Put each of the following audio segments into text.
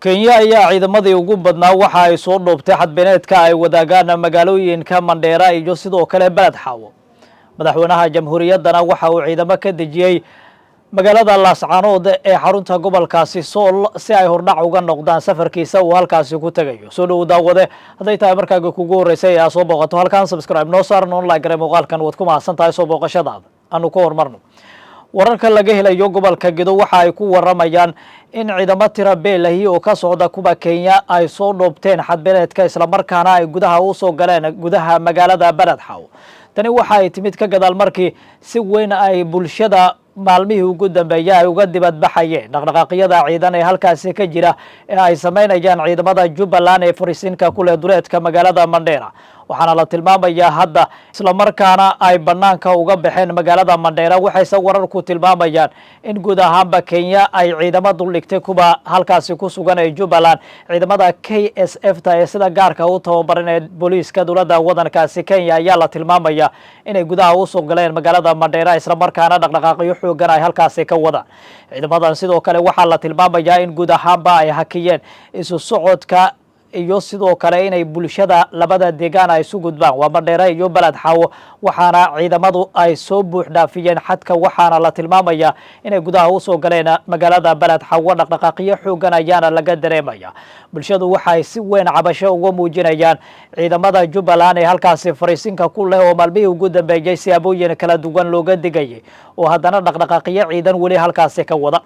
Kenya ayaa ciidamadii ugu badnaa waxa ay soo dhoobtay xadbeneedka ay wadaagaan magaalooyinka Mandheera iyo sidoo kale Beled Xaawo. Madaxweynaha jamhuuriyaddana waxa uu ciidamo ka dejiyey magaalada Laascaanood ee xarunta gobolkaasi Sool si ay hordhac uga noqdaan safarkiisa uu halkaasi ku tegayo. Soo dhowo, daawade. Hadday tahay markaaga kugu horreysay ee aa soo booqato halkan, subscribe noo saar, noon like gare muuqaalkan. Waad ku mahadsan tahay soo booqashadaada. Aanu ka hormarno wararka laga helayo gobolka Gedo. Waxa ay ku waramayaan in ciidamo tira beelahi oo ka socda kuwa Kenya ay soo dhoobteen xadbeneedka, islamarkaana ay gudaha usoo galeen gudaha magaalada Beled Xaawo. Tani waxa ay timid ka gadaal markii si weyn ay bulshada maalmihii ugu dambeeyay ay uga dibadbaxayeen dhaqdhaqaaqyada ciidan ee halkaasi ka jira ee ay samaynayaan ciidamada Jubbaland ee fariisiinka ku leh duleedka magaalada Mandheera. Waxaana la tilmaamayaa hadda islamarkaana ay banaanka uga baxeen magaalada Mandheera. Waxayse wararku tilmaamayaan in guud ahaanba Kenya ay ciidamo duldhigtay kuwa halkaasi ku sugan ee Jubbaland. Ciidamada KSF ta ee sida gaarka u tababaran ee booliiska dowladda wadankaasi Kenya ayaa la tilmaamaya inay gudaha usoo galeen magaalada Mandheera, islamarkaana dhaqdhaqaaqyo xoogan ay halkaasi ka wadaan ciidamadan. Sidoo kale waxaa la tilmaamayaa in guud ahaanba ay hakiyeen isu socodka iyo sidoo kale inay bulshada labada deegaan ay isu gudbaan, waa Mandheere iyo Beled Xaawo. Waxaana ciidamadu ay soo buux dhaafiyeen xadka, waxaana la tilmaamayaa inay gudaha usoo galeen magaalada Beled Xaawo. Dhaqdhaqaaqyo xoogan ayaana laga dareemaya. Bulshadu waxay si weyn cabasho uga muujinayaan ciidamada Jubbaland ee halkaasi fariisinka ku leh, oo maalmihii ugu dambeeyey siyaabooyin kala duwan looga digayay oo haddana dhaqdhaqaaqyo ciidan weli halkaasi ka wada.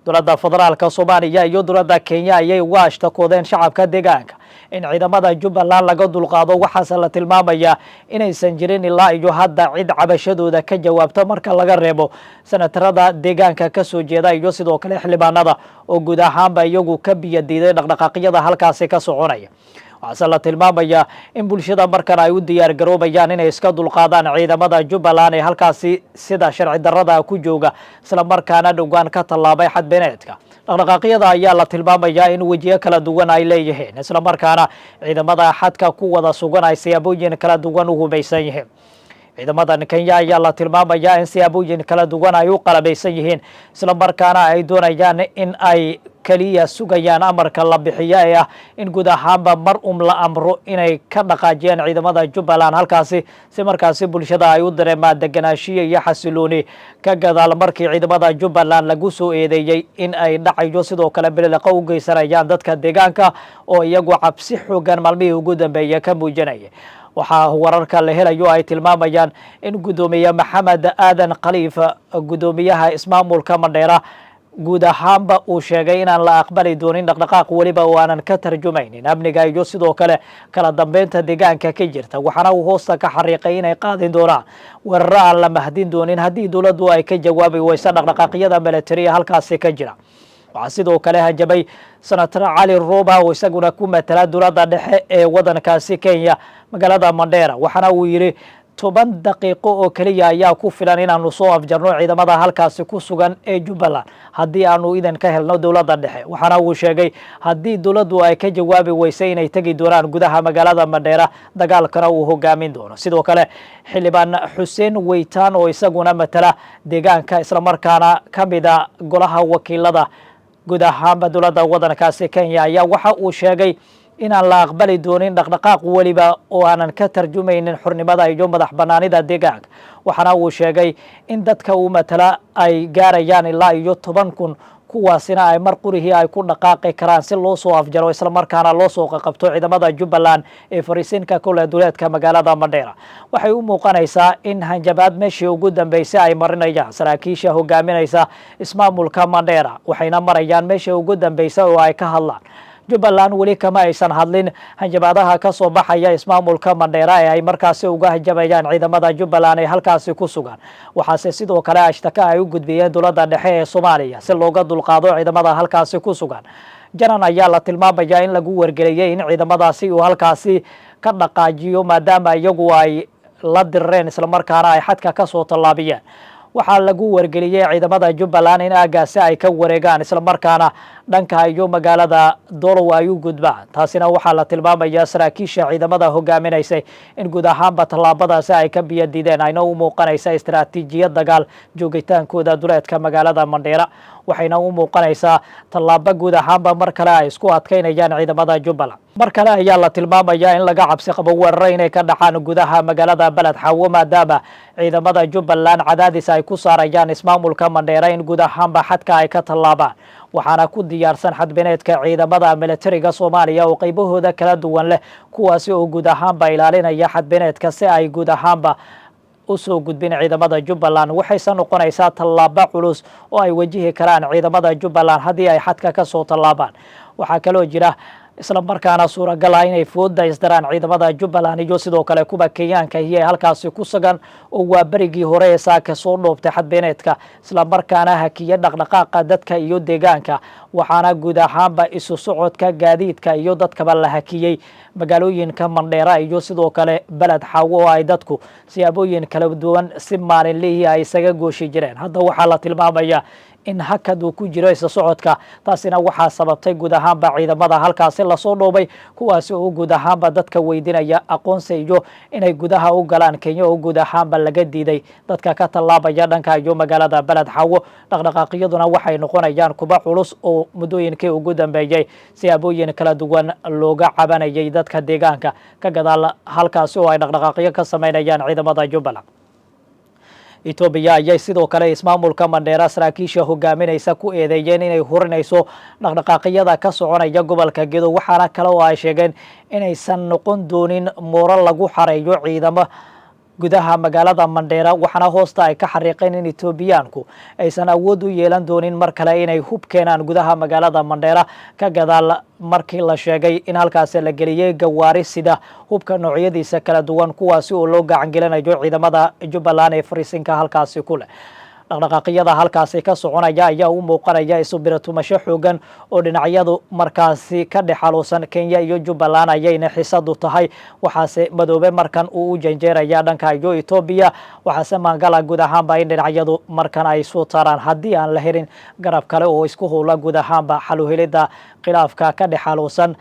Dowladda federaalka Soomaaliya iyo dowladda Kenya ayay uga ashtakoodeen shacabka deegaanka in ciidamada Jubbaland laga dulqaado. Waxaase la tilmaamayaa inaysan jirin ilaa iyo hadda cid cabashadooda ka jawaabta, marka laga reebo senatarada deegaanka ka soo jeeda iyo sidoo kale xildhibaanada oo guud ahaanba iyagu ka biyo diiday dhaqdhaqaaqyada halkaasi ka soconaya. Waxaase la tilmaamayaa in bulshada markan ay u diyaar garoobayaan inay iska dulqaadaan ciidamada Jubbaland ee halkaasi sida sharci darrada ku jooga, islamarkaana dhowaan ka tallaabay xadbeneedka. Dhaqdhaqaaqyada ayaa la tilmaamayaa in wejiyo kala duwan ay leeyihiin, islamarkaana ciidamada xadka ku wada sugan ay siyaabooyin kala duwan u hubaysan yihiin. Ciidamadan Kenya ayaa la tilmaamayaa in siyaabooyin kala duwan ay u qalabaysan yihiin, islamarkaana ay doonayaan in ay keliya sugayaan amarka la bixiyo ee ah in guud ahaanba mar la amro inay ka dhaqaajiyaan ciidamada Jubbaland halkaasi, si markaasi bulshada ay u dareemaan deganaanshiya iyo xasilooni, ka gadaal markii ciidamada Jubbaland lagu soo eedeeyey in ay dhacayo sidoo kale bililiqo u geysanayaan dadka deegaanka, oo iyagu cabsi xoogan maalmihii ugu dambeeya ka muujinaya. Waxaa wararka la helayo ay tilmaamayaan in guddoomiye Maxamed Aadan Khaliif, guddoomiyaha ismaamulka Mandheera, guud ahaanba uu sheegay inaan la aqbali doonin dhaqdhaqaaq weliba oo aanan ka tarjumaynin amniga iyo sidoo kale kala dambeynta deegaanka ka jirta. Waxaana uu hoosta ka xariiqay inay qaadin doonaan weeraro aan la mahdin doonin haddii dowladdu ay ka jawaabi weysa dhaqdhaqaaqyada militariya halkaasi ka jira. Waxaa sidoo kale hanjabay Senator Cali Roba, oo isaguna ku matala dowladda dhexe ee waddankaasi Kenya magaalada Mandheera. Waxaana uu yidhi, 10 daqiiqo oo keliya ayaa ku filan inaanu soo afjarno ciidamada halkaasi ku sugan ee Jubbaland haddii aanu idan ka helno dowladda dhexe. Waxaana uu sheegay haddii dowladdu ay ka jawaabi weysay inay tegi doonaan gudaha magaalada Mandheera, dagaalkana uu hogaamin doono. Sidoo kale xildhibaan Xuseen Weytaan, oo isaguna matala deegaanka islamarkaana ka mida golaha wakiilada guud ahaanba dowladda waddankaasi Kenya, ayaa waxa uu sheegay inaan la aqbali doonin dhaqdhaqaaq weliba oo aanan ka tarjumaynin xornimada iyo madax banaanida deegaanka. Waxaana uu sheegay in dadka uu matala ay gaarayaan ilaa iyo 10,000, kuwaasina ay mar qurihii ay ku dhaqaaqi karaan si loo soo afjaro islamarkaana loo soo qaqabto ciidamada Jubbaland ee fariisiinka kule duleedka magaalada Mandheera. Waxay u muuqanaysaa in hanjabaad meeshii ugu dambeysay ay marinayaan saraakiisha hogaaminaysa ismaamulka Mandheera, waxayna marayaan meeshii ugu dambeysay oo ay ka hadlaan. Jubbaland weli kama aysan hadlin hanjabaadaha ka soo baxaya ismaamulka Mandheera ee ay markaasi uga hanjabayaan ciidamada Jubbaland ee halkaasi ku sugan. Waxaase sidoo kale ashtaka ay u gudbiyeen dowladda dhexe ee Soomaaliya si looga dulqaado ciidamada halkaasi ku sugan. Janan ayaa la tilmaamayaa in lagu wargeliyey in ciidamadaasi uu halkaasi ka dhaqaajiyo, maadaama iyagu ay la direen islamarkaana ay xadka ka soo tallaabiyeen. Waxaa lagu wargeliyey ciidamada Jubbaland in aagaasi ay ka wareegaan, islamarkaana dhanka iyo magaalada Dolow ay u gudbaan. Taasina waxaa la tilmaamayaa saraakiisha ciidamada hogaaminaysay in guud ahaanba tallaabadaasi ay ka biyo diideen, ayna u muuqanaysa istaraatiijiyad dagaal joogitaankooda duleedka magaalada Mandheera. Waxayna u muuqanaysaa tallaabo guud ahaanba mar kale ay isku adkaynayaan ciidamada Jubbaland. Mar kale ayaa la tilmaamayaa in laga cabsi qabo weeraro inay ka dhacaan gudaha magaalada Beled Xaawo, maadaama ciidamada Jubbaland cadaadis ay ku saarayaan ismaamulka Mandheera in guud ahaanba xadka ay ka tallaabaan. Waxaana ku diyaarsan xadbineedka ciidamada militariga Soomaaliya oo qaybahooda kala duwan leh, kuwaasi oo guud ahaanba ilaalinaya xadbineedka si ay guud ahaanba usoo gudbin ciidamada Jubbaland. Waxayse noqonaysaa tallaabo culus oo ay wajihi karaan ciidamada Jubbaland haddii ay xadka ka soo tallaabaan. Waxaa kaloo jira isla markaana suuragal ah inay fooda isdaraan ciidamada Jubbaland iyo sidoo kale kuwa Kenyaanka iyo halkaasi ku sugan oo waa berigii hore ee saaka soo dhoobtay xadbeeneedka, isla markaana hakiya dhaqdhaqaaqa dadka iyo deegaanka. Waxaana guud ahaanba isu socodka gaadiidka iyo dadkaba la hakiyey magaalooyinka Mandheera iyo sidoo kale Beled Xaawo, oo ay dadku siyaabooyin kala duwan si maalinlihii ay isaga gooshi jireen. Hadda waxaa la tilmaamayaa in hakad uu ku jiro isla socodka, taasina waxaa sababtay guud ahaanba ciidamada halkaasi lasoo dhoobay, kuwaasi oo guud ahaanba dadka weydinaya aqoonsi iyo inay gudaha u galaan Kenya, oo guud ahaanba laga diiday dadka ka tallaabaya dhanka iyo magaalada Beled Xaawo. Dhaqdhaqaaqyaduna waxay noqonayaan kuba culus oo muddooyinkii ugu dambeeyey siyaabooyin kala duwan looga cabanayay dadka deegaanka, ka gadaal halkaasi oo ay dhaqdhaqaaqyo ka samaynayaan ciidamada Jubbaland. Etoobiya ayay sidoo kale ismaamulka Mandheera saraakiisha hogaaminaysa ku eedeeyeen inay hurinayso dhaqdhaqaaqyada ka soconaya gobolka Gedo. Waxaana kale oo ay sheegeen inaysan noqon doonin mooro lagu xareeyo ciidamo gudaha magaalada Mandheera. Waxaana hoosta ay ka xariiqeen in Etoobiyaanku aysan awood u yeelan doonin mar kale inay hub keenaan gudaha magaalada Mandheera, ka gadaal markii la sheegay in halkaasi la geliyey gawaari sida hubka noocyadiisa kala duwan, kuwaasi oo loo gacangelinayo ciidamada Jubbaland ee fariisinka halkaasi ku leh. Dhaqdhaqaaqyada halkaasi ka soconaya ayaa u muuqanaya isu biratumasho xoogan oo dhinacyadu markaasi ka dhexaluusan Kenya iyo Jubbaland ayayna xisadu tahay. Waxaase Madoobe markan uu u janjeeraya dhanka iyo Etoobiya. Waxaase maangala guud ahaanba in dhinacyadu markan ay soo taaraan haddii aan la helin garab kale oo isku howla guud ahaanba xaluhelidda khilaafka ka dhexaluusan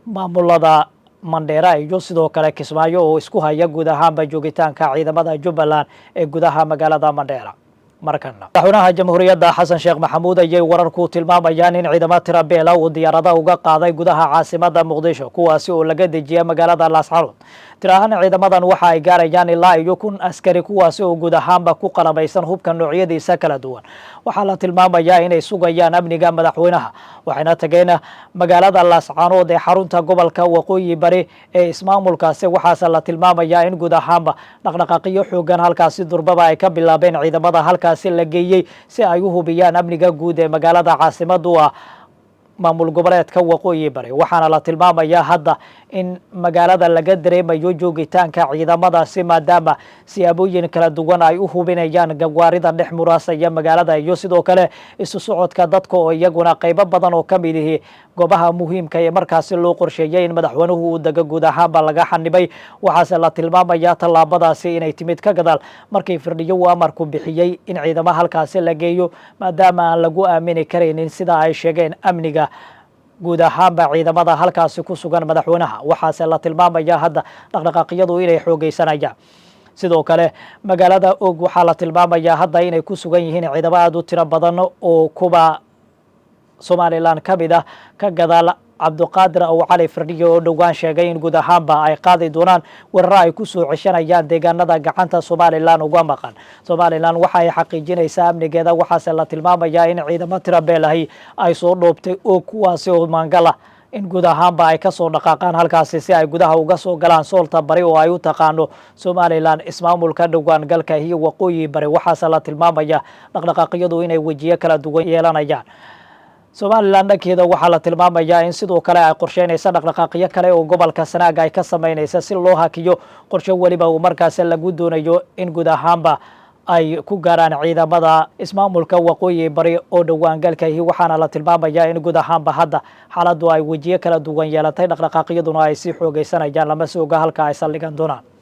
maamulada Mandheera iyo sidoo kale Kismaayo, oo isku haya guud ahaanba joogitaanka ciidamada Jubbaland ee gudaha magaalada Mandheera. Markana madaxweynaha Jamhuuriyadda Xasan Sheekh Maxamuud ayay wararku tilmaamayaan in ciidamo tira beela uu diyaarada uga qaaday gudaha caasimada Muqdisho, kuwaasi oo laga dejiyay magaalada Laascaanood. Tir ahaan ciidamadan waxa ay gaarayaan ilaa iyo 1000 askari, kuwaasi oo guud ahaanba ku qalabaysan hubka noocyadiisa kala duwan. Waxaa la tilmaamayaa inay sugayaan amniga madaxweynaha, waxayna tageen magaalada Laascaanood ee xarunta gobolka Waqooyi Bari ee ismaamulkaasi. Waxaase la tilmaamayaa in guud ahaanba dhaqdhaqaaqiyo xoogan halkaasi durbaba ay ka bilaabeen ciidamada halkaasi la geeyey, si ay u hubiyaan amniga guud ee magaalada caasimadu ah maamul goboleedka Waqooyi Bari. Waxaana la tilmaamayaa hadda in magaalada laga dareemayo joogitaanka ciidamadaasi, maadaama siyaabooyin kala duwan ay u hubinayaan gawaarida dhex muraasaya magaalada iyo sidoo kale isu socodka dadka, oo iyaguna qaybo badan oo ka mid ihi goobaha muhiimka ee markaasi loo qorsheeyay in madaxweynuhu uu dego guud ahaanba laga xanibay. Waxaase la tilmaamayaa tallaabadaasi inay timid ka gadaal markii Firdhiyo uu amarku bixiyey in ciidamo halkaasi la geeyo, maadaama aan lagu aamini karaynin, sida ay sheegeen, amniga guud ahaanba ciidamada halkaasi ku sugan madaxweynaha. Waxaase la tilmaamayaa hadda dhaqdhaqaaqyadu inay xoogeysanayaan. Sidoo kale magaalada Og waxaa la tilmaamayaa hadda inay ku sugan yihiin ciidamo aada u tiro badan oo kuba Somalilan ka mid ah, ka gadaal Cabdiqaadir Aw Cali Firdhiyo oo dhowaan sheegay in guud ahaanba ay qaadi doonaan weeraro ay ku soo ceshanayaan deegaanada gacanta Somalilan uga maqan. Somalilan waxa ay xaqiijinaysaa amnigeeda. Waxaase la tilmaamayaa in ciidamo tiro beelahi ay soo dhoobtay oo kuwaasi oo maangala in guud ahaanba ay kasoo dhaqaaqaan halkaasi si ay gudaha uga soo galaan Soolta Bari oo ay u taqaano Somalilan ismaamulka dhowaan galka iyo Waqooyi Bari. Waxaase la tilmaamaya dhaqdhaqaaqyadu inay wejiyo kala duwan yeelanayaan. Somalilan dhankeeda waxaa la tilmaamayaa in sidoo kale ay qorsheynaysa dhaqdhaqaaqyo kale oo gobolka Sanaag ay ka samaynaysa, si loo hakiyo qorshe weliba uu markaasi lagu doonayo in guud ahaanba ay ku gaaraan ciidamada ismaamulka Waqooyi Bari oo dhowaan galkahi. Waxaana la tilmaamayaa in guud ahaanba hadda xaaladdu ay wejiyo kala duwan yeelatay, dhaqdhaqaaqyaduna ay sii xoogeysanayaan. Lama sooga halka ay saldhigan doonaan.